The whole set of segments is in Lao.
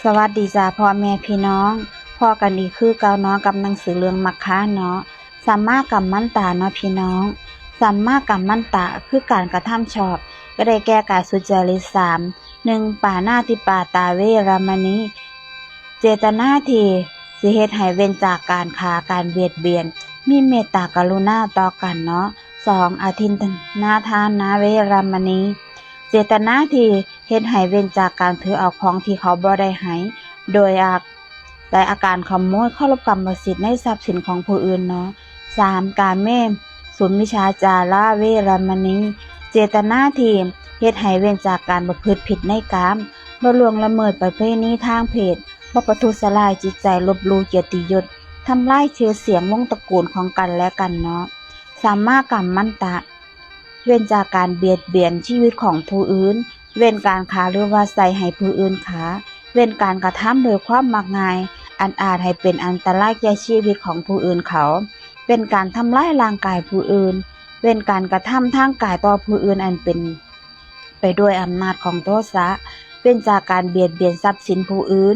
ສະຫວັດດີຈ້າພໍ່ແມ່ພີ່ນ້ອງ, ພໍ້ກັນອີກຄືເກົ່າເນາະ ກັບໜັງສືເລື່ອງມັກຄະເນາະ, ສຳມາກັມມັນຕະເນາະພີ່ນ້ອງ. ສຳມາກັມມັນຕະ ຄືການກະທຳຊອບ, ກໍໄດ້ແກ່ການສຸຈະລິດສາມ, ໜຶ່ງ ປານາຕິປາຕາເວລະມະນີ, ເຈດຕະນາທີ່ຊິເຮັດໃຫ້ເວັ້ນຈາກການຂ້າ, ການບຽດບຽນ, ມີເມດຕາກະລຸນາຕໍ່ກັນເນາະ. ສອງ ອະທິນນາທານາເວລະມະນີ, ເຈດຕະນາທີ່ເຮັດໃຫ້ເວັ້ນຈາກການຖືເອົາຂອງທີ່ເຂົາບໍ່ໄດ້ໃຫ້ ໂດຍອາ ແລະ ອາການຂະໂມຍ, ເຄົາລົບກຳມະສິດໃນຊັບສິນຂອງຜູ້ອື່ນເນາະ. ສາມ ກາເມສຸມິດສາຈາລາເວລະມະນີ, ເຈດຕະນາທີ່ເຮັດໃຫ້ເວັ້ນຈາກການປະພຶດຜິດໃນກາມ, ບໍ່ລ່ວງລະເມີດປະເພນີທາງເພດ, ບໍ່ປະທຸດສະລາຍຈິດໃຈ, ລົບຫຼູ່ກຽດຕິຍົດ, ທຳລາຍຊື່ສຽງວົງຕະກູນຂອງກັນແລະກັນເນາະ. ສຳມາກັມມັນຕະ ເວັ້ນຈາກການບຽດບຽນຊີວິດຂອງຜູ້ອື່ນ, ເວັ້ນການຂ້າ ຫຼືວ່າໃສ່ໃຫ້ຜູ້ອື່ນຂ້າ, ເວັ້ນການກະທຳໂດຍຄວາມມັກງ່າຍ ອັນອາດໃຫ້ເປັນອັນຕະລາຍແກ່ຊີວິດຂອງຜູ້ອື່ນເຂົາ, ເວັ້ນການທຳລາຍຮ່າງກາຍຜູ້ອື່ນ, ເວັ້ນການກະທຳທາງກາຍຕໍ່ຜູ້ອື່ນອັນເປັນໄປດ້ວຍອຳນາດຂອງໂທສະ, ເວັ້ນຈາກການບຽດບຽນຊັບສິນຜູ້ອື່ນ,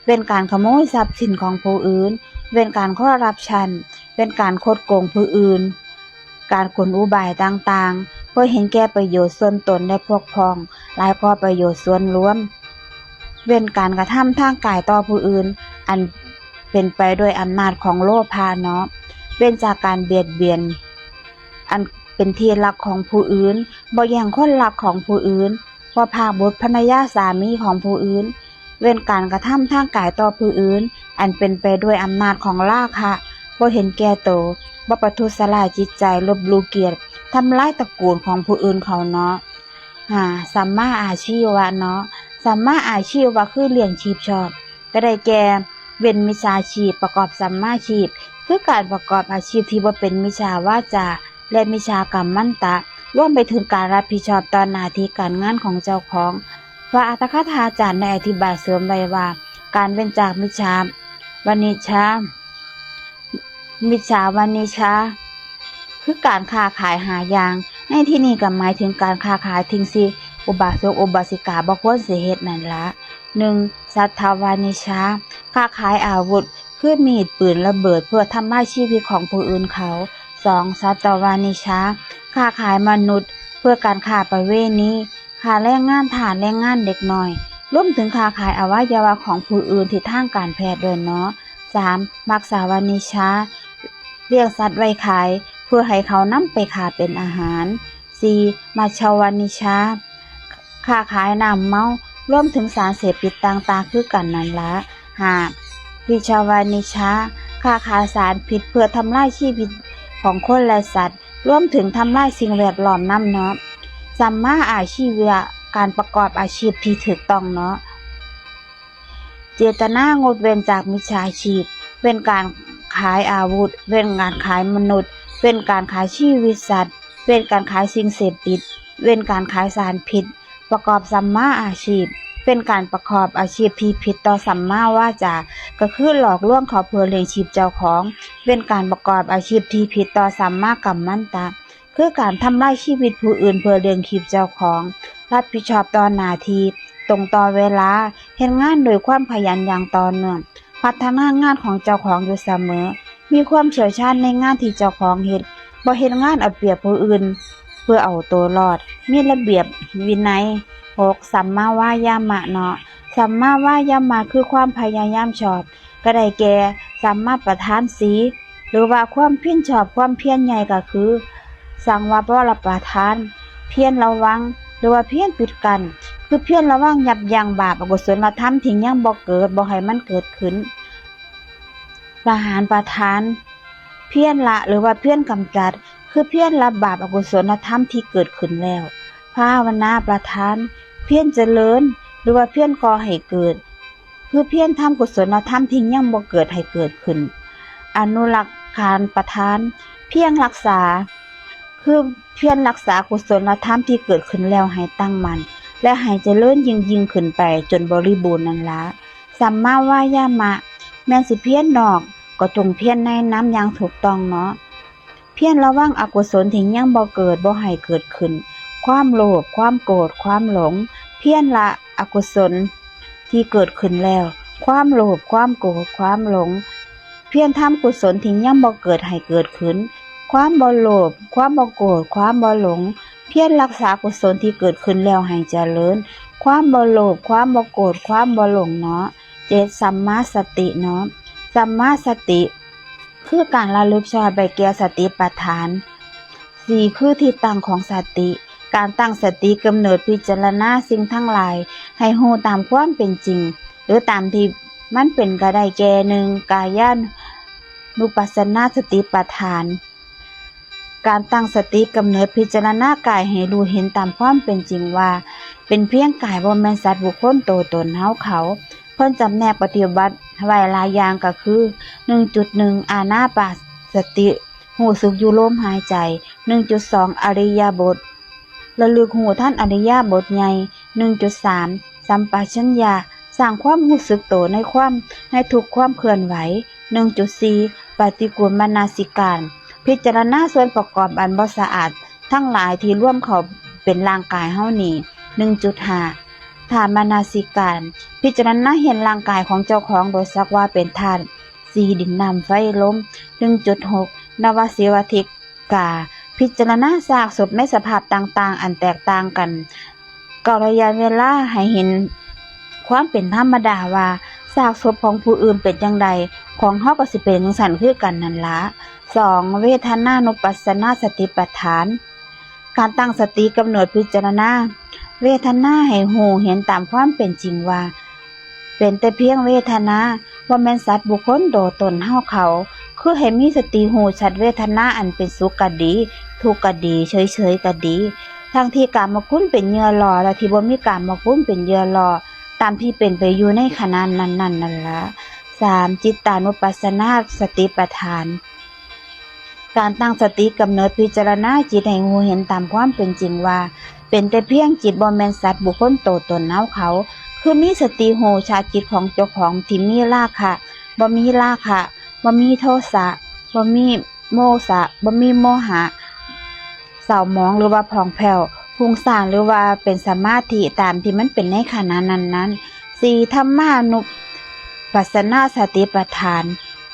ເວັ້ນການຂະໂມຍຊັບສິນຂອງຜູ້ອື່ນ, ເວັ້ນການຄໍຣັບຊັນ, ເປັນການຄົດໂກງຜູ້ອື່ນ, ການກົນອຸບາຍຕ່າງໆ ເພື່ອເຫັນແກ່ປະໂຫຍດສ່ວນຕົນ ແລະ ພວກພ້ອງ ຫຼາຍກວ່າປະໂຫຍດສ່ວນລວມ, ເວັ້ນການກະທຳທາງກາຍຕໍ່ຜູ້ອື່ນ ອັນເປັນໄປດ້ວຍອຳນາດຂອງໂລພະເນາະ, ເວັ້ນຈາກການບຽດບຽນ ອັນເປັນທີ່ຮັກຂອງຜູ້ອື່ນ, ບໍ່ແຍ່ງຄົນຮັກຂອງຜູ້ອື່ນ, ບໍ່ພາກບຸດພັນລະຍາສາມີຂອງຜູ້ອື່ນ, ເວັ້ນການກະທຳທາງກາຍຕໍ່ຜູ້ອື່ນ ອັນເປັນໄປດ້ວຍອຳນາດຂອງລາຄະ, ບໍ່ເຫັນແກ່ໂຕ, ບໍ່ປະທຸດສະລາຍຈິດໃຈ, ລົບຫຼູ່ກຽດ, ທຳລາຍຕະກູນຂອງຜູ້ອື່ນເຂົາເນາະ. ຫ້າ ສຳມາອາຊີວະເນາະ, ສຳມາອາຊີວະຄືລ້ຽງຊີບຊອບ, ກໍໄດ້ແກ່ ເວັ້ນມິດສາຊີບ, ປະກອບສຳມາຊີບ ຄືການປະກອບອາຊີບທີ່ບໍ່ເປັນມິດສາວາຈາ ແລະ ມິດສາກຳມັນຕະ, ລວມໄປເຖິງການຮັບຜິດຊອບຕໍ່ໜ້າທີ່ການງານຂອງເຈົ້າຂອງ. ພະອັດຖະກະຖາຈານໄດ້ອະທິບາຍເສີມໄວ້ວ່າ ການເວັ້ນຈາກມິດສາວານິດສາ ມິດສາວານິດສາ ຄືການຄ້າຂາຍຫ້າຢ່າງ, ໃນທີ່ນີ້ກໍໝາຍເຖິງການຄ້າຂາຍສິ່ງທີ່ອຸບາສົກອຸບາສິກາບໍ່ຄວນຊິເຮັດນັ້ນລະ. ໜຶ່ງ ສັດຖະວານິດສາ ຄ້າຂາຍອາວຸດ ຄືມີດ, ປືນ, ລະເບີດ ເພື່ອທຳລາຍຊີວິດຂອງຜູ້ອື່ນເຂົາ. ສອງ ສັດຕະວານິດສາ ຄ້າຂາຍມະນຸດ ເພື່ອການຄ້າປະເວນີ, ຄ້າແຮງງານທາດ, ແຮງງານເດັກນ້ອຍ, ລວມເຖິງຄ້າຂາຍອະໄວຍະວະຂອງຜູ້ອື່ນທີ່ທາງການແພດດ້ວຍເນາະ. ສາມ ມັດສາວານິດສາ ລ້ຽງສັດໄວ້ຂາຍ ເພື່ອໃຫ້ເຂົານຳໄປຂ້າເປັນອາຫານ. ສີ່ ມັດສະວານິດສາ ຄ້າຂາຍນ້ຳເມົາ ລວມເຖິງສານເສບຕິດຕ່າງໆຄືກັນນັ້ນລະ. ຫ້າ ວິຊະວານິດສາ ຄ້າຂາຍສານພິດເພື່ອທຳລາຍຊີວິດຂອງຄົນ ແລະ ສັດ ລວມເຖິງທຳລາຍສິ່ງແວດລ້ອມນຳເນາະ. ສຳມາອາຊີວະ ການປະກອບອາຊີບທີ່ຖືກຕ້ອງເນາະ. ເຈດຕະນາງົດເວັ້ນຈາກມິດສາຊີບ, ເວັ້ນການຂາຍອາວຸດ, ເວັ້ນການຂາຍມະນຸດ, ເວັ້ນການຂາຍຊີວິດສັດ, ເວັ້ນການຂາຍສິ່ງເສບຕິດ, ເວັ້ນການຂາຍສານພິດ, ປະກອບສຳມາອາຊີບ, ເວັ້ນການປະກອບອາຊີບທີ່ຜິດຕໍ່ສຳມາວາຈາ, ກໍຄືຫຼອກລວງເຂົາເພື່ອລ້ຽງຊີບເຈົ້າຂອງ, ເວັ້ນການປະກອບອາຊີບທີ່ຜິດຕໍ່ສຳມາກັມມັນຕະ, ຄືການທຳລາຍຊີວິດຜູ້ອື່ນເພື່ອລ້ຽງຊີບເຈົ້າຂອງ, ຮັບຜິດຊອບຕໍ່ໜ້າທີ່, ຕົງຕໍ່ເວລາ, ເຮັດງານດ້ວຍຄວາມຂະຫຍັນຢ່າງຕໍ່ເນື່ອງ, ພັດທະນາງານຂອງເຈົ້າຂອງຢູ່ສະເໝີ, ມີຄວາມຊ່ຽວຊານໃນງານທີ່ເຈົ້າຂອງເຮັດ, ບໍ່ເຮັດງານເອົາປຽບຜູ້ອື່ນເພື່ອເອົາໂຕລອດ, ມີລະບຽບວິໄນ. ຫົກ ສຳມາວາຍາມະເນາະ, ສຳມາວາຍາມະຄືຄວາມພະຍາຍາມຊອບ, ກໍໄດ້ແກ່ ສຳມາປະທານສີ່ ຫຼືວ່າຄວາມພຽນຊອບ, ຄວາມພຽນໃຫຍ່ກໍຄື ສັງວະວະລະປະທານ, ພຽນລະວັງ ຫຼືວ່າພຽນປິດກັ້ນ, ຄືພຽນລະວັງຍັບຢັ້ງບາບອະກຸສົນລະທຳທີ່ຍັງບໍ່ເກີດ, ບໍ່ໃຫ້ມັນເກີດຂຶ້ນ. ປະຫານປະທານ, ພຽນລະ ຫຼືວ່າພຽນກຳຈັດ, ຄືພຽນລະບາບອະກຸສົນລະທຳທີ່ເກີດຂຶ້ນແລ້ວ. ພາວະນາປະທານ, ພຽນຈະເລີນ ຫຼືວ່າພຽນກໍ່ໃຫ້ເກີດ, ຄືພຽນທຳກຸສົນລະທຳທີ່ຍັງບໍ່ເກີດໃຫ້ເກີດຂຶ້ນ. ອະນຸລັກຂານປະທານ, ພຽນຮັກສາ, ຄືພຽນຮັກສາກຸສົນລະທຳທີ່ເກີດຂຶ້ນແລ້ວໃຫ້ຕັ້ງໝັ້ນ ແລະ ໃຫ້ຈະເລີນຍິ່ງໆຂຶ້ນໄປຈົນບໍລິບູນນັ້ນລະ. ສຳມາວາຍາມະ ແມ່ນຊິພຽນນອກ ກໍຈົ່ງພຽນໃນນຳຢ່າງຖືກຕ້ອງເນາະ. ພຽນລະວັງອະກຸສົນທີ່ຍັງບໍ່ເກີດ ບໍ່ໃຫ້ເກີດຂຶ້ນ, ຄວາມໂລບ, ຄວາມໂກດ, ຄວາມຫຼົງ, ພຽນລະອະກຸສົນ ທີ່ເກີດຂຶ້ນແລ້ວ, ຄວາມໂລບ, ຄວາມໂກດ, ຄວາມຫຼົງ. ພຽນທຳກຸສົນທີ່ຍັງບໍ່ເກີດໃຫ້ເກີດຂຶ້ນ, ຄວາມບໍ່ໂລບ, ຄວາມບໍ່ໂກດ, ຄວາມບໍ່ຫຼົງ. ພຽນຮັກສາກຸສົນທີ່ເກີດຂຶ້ນແລ້ວໃຫ້ຈະເລີນ, ຄວາມບໍ່ໂລບ, ຄວາມບໍ່ໂກດ, ຄວາມບໍ່ຫຼົງເນາະ. ເຈັດ ສຳມາສະຕິເນາະ. ສຳມາສະຕິ ຄືການລະລຶກຊອບໄດ້ແກ່ສະຕິປະທານ. ສີ່ ຄືທີ່ຕັ້ງຂອງສະຕິ, ການຕັ້ງສະຕິກຳເນີດພິຈາລະນາສິ່ງທັງຫຼາຍໃຫ້ຮູ້ຕາມຄວາມເປັນຈິງ ຫຼືຕາມທີ່ມັນເປັນກໍໄດ້ແກ່ ໜຶ່ງ ກາຍານຸປັດສະນາສະຕິປະທານ, ການຕັ້ງສະຕິກຳເນີດພິຈາລະນາກາຍໃຫ້ຮູ້ເຫັນຕາມຄວາມເປັນຈິງວ່າ ເປັນພຽງກາຍ ບໍ່ແມ່ນສັດບຸກຄົນໂຕຕົນເຮົາເຂົາ. ເພິ່ນຈຳແນກປະຕິບັດໄວ້ຫຼາຍຢ່າງກໍຄື ໜຶ່ງຈຸດໜຶ່ງ ອານາປານສະຕິ ຮູ້ສຶກຢູ່ລົມຫາຍໃຈ, ໜຶ່ງຈຸດສອງ ອະລິຍະບົດ ລະລຶກຮູ້ທັນອະລິຍະບົດໃຫຍ່, ໜຶ່ງຈຸດສາມ ສຳປະຊັນຍະ ສ້າງຄວາມຮູ້ສຶກໂຕໃນຄວາມ ໃນທຸກຄວາມເຄື່ອນໄຫວ, ໜຶ່ງຈຸດສີ່ ປະຕິກູນມະນະສິການ ພິຈາລະນາສ່ວນປະກອບອັນບໍ່ສະອາດທັງຫຼາຍທີ່ລວມເຂົ້າເປັນຮ່າງກາຍເຮົານີ້, ໜຶ່ງຈຸດຫ້າ ທາດມະນະສິການ ພິຈາລະນາເຫັນຮ່າງກາຍຂອງເຈົ້າຂອງໂດຍສັກວ່າເປັນທາດ ສີ່ ດິນ ນ້ຳ ໄຟ ລົມ, ໜຶ່ງຈຸດຫົກ ນວະເສວະທິກາ ພິຈາລະນາຊາກສົບໃນສະພາບຕ່າງໆອັນແຕກຕ່າງກັນ ເກົ້າ ໄລຍະເວລາໃຫ້ເຫັນຄວາມເປັນທຳມະດາວ່າ ຊາກສົບຂອງຜູ້ອື່ນເປັນຈັ່ງໃດ ຂອງເຮົາກໍຊິເປັນຈັ່ງຊັ້ນຄືກັນນັ້ນລະ. ສອງ ເວທະນານຸປັດສະນາສະຕິປະທານ ການຕັ້ງສະຕິກຳນົດພິຈາລະນາເວທະນາໃຫ້ຮູ້ເຫັນຕາມຄວາມເປັນຈິງວ່າ ເປັນແຕ່ພຽງເວທະນາ, ບໍ່ແມ່ນສັດບຸກຄົນໂຕຕົນເຮົາເຂົາ, ຄືໃຫ້ມີສະຕິຮູ້ຊັດເວທະນາອັນເປັນສຸກກໍດີ, ທຸກກໍດີ, ເສີຍໆກໍດີ, ທັງທີ່ກາມະຄຸນເປັນເຫຍື່ອຫຼໍ່ ແລະ ທີ່ບໍ່ມີກາມະຄຸນເປັນເຫຍື່ອຫຼໍ່, ຕາມທີ່ເປັນໄປຢູ່ໃນຂະນະນັ້ນໆນັ້ນລະ. ສາມ ຈິດຕານຸປັດສະນາສະຕິປະທານ ການຕັ້ງສະຕິກຳນົດພິຈາລະນາຈິດໃຫ້ຮູ້ເຫັນຕາມຄວາມເປັນຈິງວ່າ ເປັນແຕ່ພຽງຈິດ ບໍ່ແມ່ນສັດບຸກຄົນໂຕຕົນເຮົາເຂົາ, ຄືມີສະຕິຮູ້ຊັດຈິດຂອງເຈົ້າຂອງທີ່ມີລາຄະ, ບໍ່ມີລາຄະ, ບໍ່ມີໂທສະ, ບໍ່ມີໂມສະ, ບໍ່ມີໂມຫະ, ເສົ້າໝອງ ຫຼືວ່າຜ່ອງແຜ້ວ, ຟຸ້ງສ້ານ ຫຼືວ່າເປັນສະມາທິຕາມທີ່ມັນເປັນໃນຂະນະນັ້ນໆ. ສີ່ ທຳມານຸປັດສະນາສະຕິປະທານ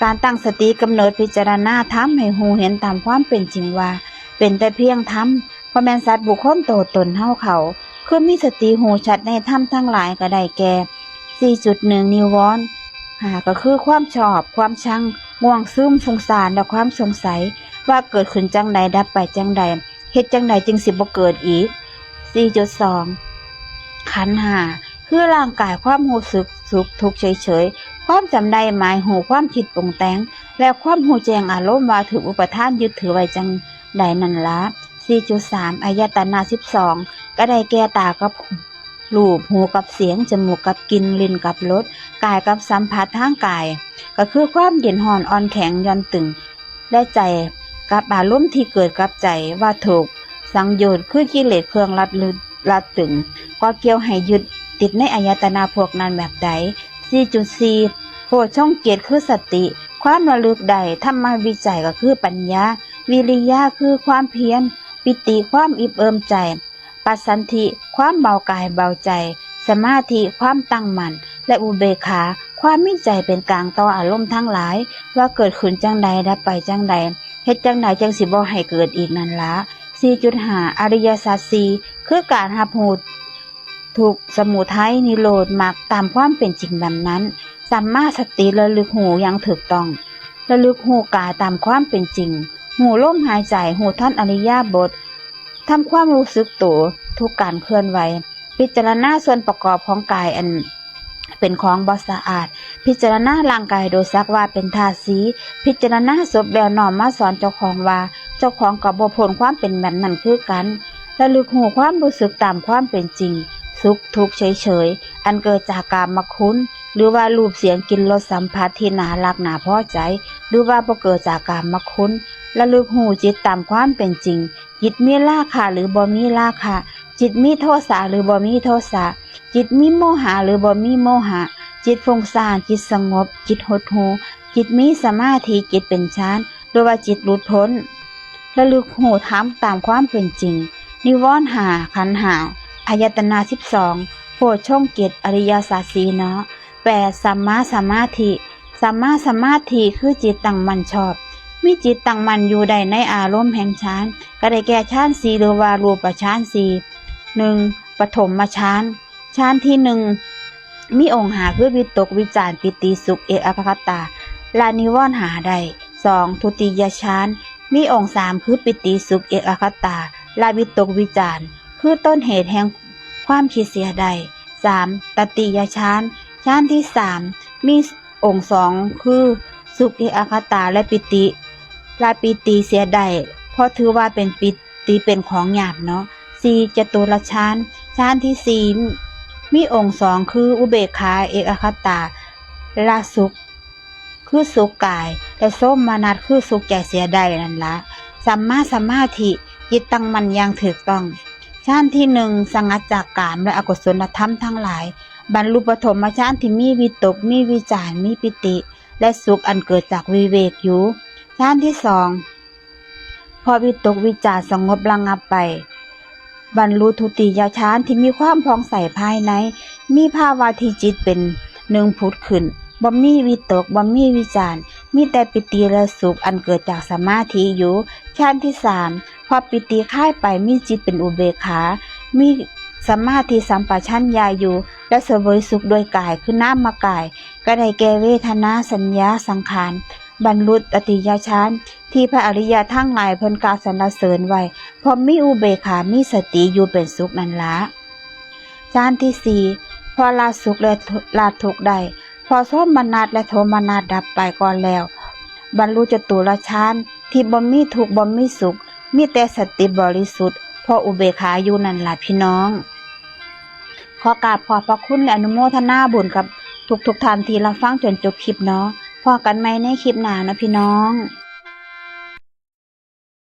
ການຕັ້ງສະຕິກຳນົດພິຈາລະນາທຳໃຫ້ຮູ້ເຫັນຕາມຄວາມເປັນຈິງວ່າ ເປັນແຕ່ພຽງທຳ, ບໍ່ແມ່ນສັດບຸກຄົນໂຕຕົນເຮົາເຂົາ, ຄືມີສະຕິຮູ້ຊັດໃນທຳທັງຫຼາຍກໍໄດ້ແກ່ ສີ່ຈຸດໜຶ່ງ ນິວອນ ຫ້າ ກໍຄືຄວາມຊອບ, ຄວາມຊັງ, ງ່ວງຊຶມ, ຟຸ້ງສ້ານ ແລະ ຄວາມສົງໄສວ່າເກີດຂຶ້ນຈັ່ງໃດ, ດັບໄປຈັ່ງໃດ, ເຮັດຈັ່ງໃດຈຶ່ງຊິບໍ່ເກີດອີກ. ສີ່ຈຸດສອງ ຂັນຫ້າ ຄືຮ່າງກາຍ, ຄວາມຮູ້ສຶກສຸກທຸກເສີຍໆ, ຄວາມຈຳໄດ້ໝາຍຮູ້, ຄວາມຄິດປຸງແຕ່ງ ແລະ ຄວາມຮູ້ແຈ້ງອາລົມວ່າຖືກອຸປະທານຍຶດຖືໄວ້ຈັ່ງໃດນັ້ນລະ. ສີ່ຈຸດສາມ ອາຍະຕະນະສິບສອງ ກໍໄດ້ແກ່ຕາກັບຮູບ, ຫູກັບສຽງ, ຈະມູກກັບກິ່ນ, ລີ້ນກັບລົດ, ກາຍກັບສຳຜັດທາງກາຍ ກໍຄືຄວາມເຢັນຮ້ອນ, ອ່ອນແຂງ, ຢ່ອນຕຶງ ແລະ ໃຈກັບອາລົມທີ່ເກີດກັບໃຈ ວ່າຖືກສັງໂຍດ ຄືກິເລດເຄື່ອງລັດລຶດລັດຕຶງ ເກາະກ່ຽວໃຫ້ຍຶດຕິດໃນອາຍະຕະນະພວກນັ້ນແບບໃດ. ສີ່ຈຸດສີ່ ໂພດຊົງເຈັດ ຄືສະຕິ, ຄວາມລະລຶກໄດ້, ທຳມະວິໄຈ ກໍຄືປັນຍາ, ວິລິຍະ ຄືຄວາມພຽນ, ປີຕິ ຄວາມອີ່ມເອີ່ມໃຈ, ປັດສັນທິ ຄວາມເບົາກາຍເບົາໃຈ, ສະມາທິ ຄວາມຕັ້ງໝັ້ນ ແລະ ອຸເບກຂາ ຄວາມມີໃຈເປັນກາງຕໍ່ອາລົມທັງຫຼາຍ ວ່າເກີດຂຶ້ນຈັ່ງໃດ, ດັບໄປຈັ່ງໃດ, ເຮັດຈັ່ງໃດຈຶ່ງຊິບໍ່ໃຫ້ເກີດອີກນັ້ນລະ. ສີ່ຈຸດຫ້າ ອະລິຍະສັດສີ່ ຄືການຮັບຮູ້ທຸກ, ສະໝຸໄທ, ນິໂຣດ, ມັກ ຕາມຄວາມເປັນຈິງແບບນັ້ນ. ສຳມາສະຕິ ລະລຶກຮູ້ຢ່າງຖືກຕ້ອງ, ລະລຶກຮູ້ກາຍຕາມຄວາມເປັນຈິງ, ຮູ້ລົມຫາຍໃຈ, ຮູ້ທັນອະລິຍະບົດ, ທຳຄວາມຮູ້ສຶກໂຕທຸກການເຄື່ອນໄຫວ, ພິຈາລະນາສ່ວນປະກອບຂອງກາຍອັນເປັນຂອງບໍ່ສະອາດ, ພິຈາລະນາຮ່າງກາຍໂດຍສັກວ່າເປັນທາດສີ່, ພິຈາລະນາສົບແລ້ວນ້ອມມາສອນເຈົ້າຂອງວ່າ ເຈົ້າຂອງກໍບໍ່ພົ້ນຄວາມເປັນແບບນັ້ນຄືກັນ. ລະລຶກຮູ້ຄວາມຮູ້ສຶກຕາມຄວາມເປັນຈິງ, ສຸກ, ທຸກ, ເສີຍໆ ອັນເກີດຈາກກາມະຄຸນ ຫຼືວ່າຮູບ, ສຽງ, ກິ່ນ, ລົດ, ສຳຜັດທີ່ໜ້າຮັກ, ໜ້າພໍໃຈ ຫຼືວ່າບໍ່ເກີດຈາກກາມະຄຸນ. ລະລຶກຮູ້ຈິດຕາມຄວາມເປັນຈິງ, ຈິດມີລາຄະ ຫຼື ບໍ່ມີລາຄະ, ຈິດມີໂທສະ ຫຼື ບໍ່ມີໂທສະ, ຈິດມີໂມຫະ ຫຼື ບໍ່ມີໂມຫະ, ຈິດຟຸ້ງສ້ານ, ຈິດສະຫງົບ, ຈິດຫົດຫູ່, ຈິດມີສະມາທິ, ຈິດເປັນຊານ ຫຼືວ່າຈິດຫຼຸດພົ້ນ. ລະລຶກຮູ້ທຳຕາມຄວາມເປັນຈິງ, ນິວອນຫ້າ, ຂັນຫ້າ, ອາຍະຕະນະສິບສອງ, ໂພດຊົງເຈັດ ອະລິຍະສັດສີ່ເນາະ. ແປດ ສຳມາສະມາທິ. ສຳມາສະມາທິຄືຈິດຕັ້ງໝັ້ນຊອບ, ມີຈິດຕັ້ງໝັ້ນຢູ່ໄດ້ໃນອາລົມແຫ່ງฌານ, ກໍໄດ້ແກ່ ຊານສີ່ ຫຼືວ່າ ຮູປະຊານສີ່. ໜຶ່ງ ປະຖົມມະຊານ. ຊານທີໜຶ່ງ ມີອົງຫ້າຄື ວິຕົກ ວິຈານ ປີຕິ ສຸກ ເອກກະຄະຕາ ແລະ ນິວອນຫ້າໄດ້. ສອງ ທຸຕິຍະຊານ ມີອົງສາມຄື ປີຕິ ສຸກ ເອກກະຄະຕາ ແລະ ວິຕົກ ວິຈານ ຄືຕົ້ນເຫດແຫ່ງຄວາມຄິດເສຍໄດ້. ສາມ ຕະຕິຍະຊານ. ຊານທີສາມ ມີອົງສອງຄື ສຸກ ເອກກະຄະຕາ ແລະ ປີຕິ ແລະ ປີຕິເສຍໄດ້ ເພາະຖືວ່າເປັນປີຕິເປັນຂອງຫຍາບເນາະ. ສີ່ ຈະຕຸລະຊານ. ຊານທີສີ່ ມີອົງສອງຄື ອຸເບກຂາ ເອກກະຄະຕາ ແລະ ສຸກ ຄືສຸກກາຍ ແລະ ໂສມະນັດ ຄືສຸກໃຈເສຍໄດ້ນັ້ນລະ. ສຳມາສະມາທິ ຈິດຕັ້ງໝັ້ນຢ່າງຖືກຕ້ອງ. ຊານທີໜຶ່ງ ສະຫງັດຈາກກາມ ແລະ ອະກຸສົນລະທຳທັງຫຼາຍ, ບັນລຸປະຖົມມະຊານທີ່ມີວິຕົກ ມີວິຈານ ມີປີຕິ ແລະ ສຸກອັນເກີດຈາກວິເວກຢູ່. ຊານທີສອງ ເພາະວິຕົກວິຈານສະຫງົບລະງັບໄປ, ບັນລຸທຸຕິຍະຊານທີ່ມີຄວາມຜ່ອງໃສພາຍໃນ, ມີພາວະທີ່ຈິດເປັນໜຶ່ງຜຸດຂຶ້ນ, ບໍ່ມີວິຕົກ ບໍ່ມີວິຈານ, ມີແຕ່ປີຕິ ແລະ ສຸກອັນເກີດຈາກສະມາທິຢູ່. ຊານທີສາມ ເພາະປີຕິຄາຍໄປ, ມີຈິດເປັນອຸເບກຂາ, ມີສະມາທິສຳປະຊັນຍະຢູ່ ແລະ ສະເຫວີຍສຸກດ້ວຍກາຍ ຄືນາມະກາຍ, ກໍໄດ້ແກ່ເວທະນາ, ສັນຍາ, ສັງຂານ, ບັນລຸຕະຕິຍະຊານ ທີ່ພະອະລິຍະທັງຫຼາຍເພິ່ນກ່າວສັນລະເສີນໄວ້, ເພາະມີອຸເບກຂາ, ມີສະຕິຢູ່ເປັນສຸກນັ້ນລະ. ຊານທີສີ່ ເພາະລະສຸກ ແລະ ລະທຸກໄດ້, ເພາະໂສມະນັດ ແລະ ໂທມະນັດດັບໄປກ່ອນແລ້ວ, ບັນລຸຈະຕຸລະຊານ ທີ່ບໍ່ມີທຸກ ບໍ່ມີສຸກ, ມີແຕ່ສະຕິບໍລິສຸດ ເພາະອຸເບກຂາຢູ່ນັ້ນລະພີ່ນ້ອງ. ຂໍກາບຂອບພະຄຸນ ແລະ ອະນຸໂມທະນາບຸນກັບທຸກໆທ່ານທີ່ຮັບຟັງຈົນຈົບຄລິບເນາະ. ພໍ້ກັນໃໝ່ໃນຄລິບໜ້າເນາະພີ່ນ້ອງ.